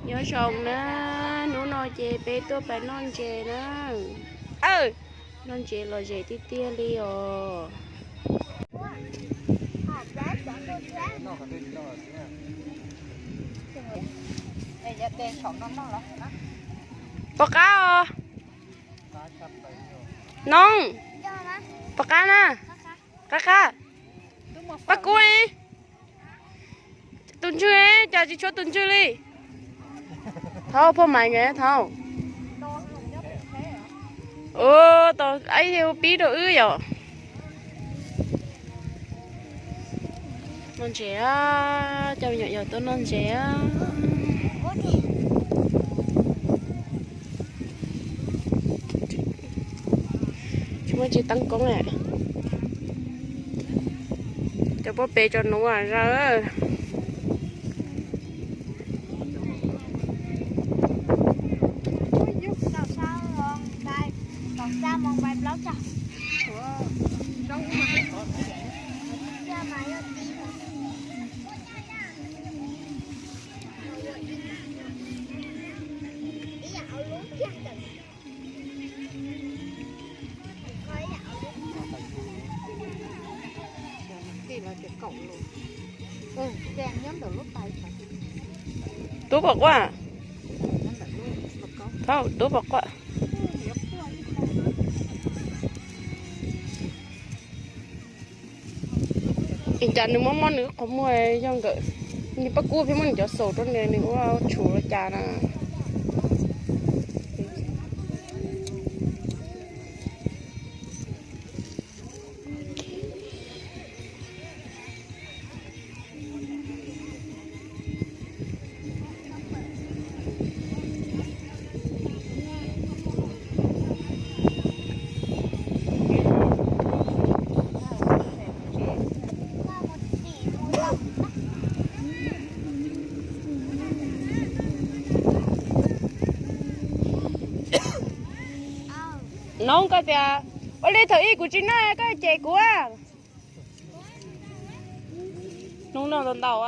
Nyob zoo na, hnub no ces peb tuaj pais noj ntses na. Noj ntses lom zem tiag tiag li os. Pom qab os. Noog, pom qab na. Qab qab. Paj Kub, tus ntswg, cas tsis tshuav tus ntswg li. Thaub, phoj Maiv nkawd thaub. Ua tau ib pib rau wb yom. Noj ntses, coj me nyuam yaus tuaj noj ntses. Tsis muaj tsis teeb koob. Cov pob pes tso nuav zawg. Tub pom quaj. Thaub, tub pom quaj. Es cas nws mob mob nws qhov muag yog nkawm, nws Paj Kub pheej muab nws cov xaus rau nws, nws ua tshuav los cas na. Noog, koj tias ua li thaum ub kuv tsis noj koj cem kuv. Hnub no ntau ntau.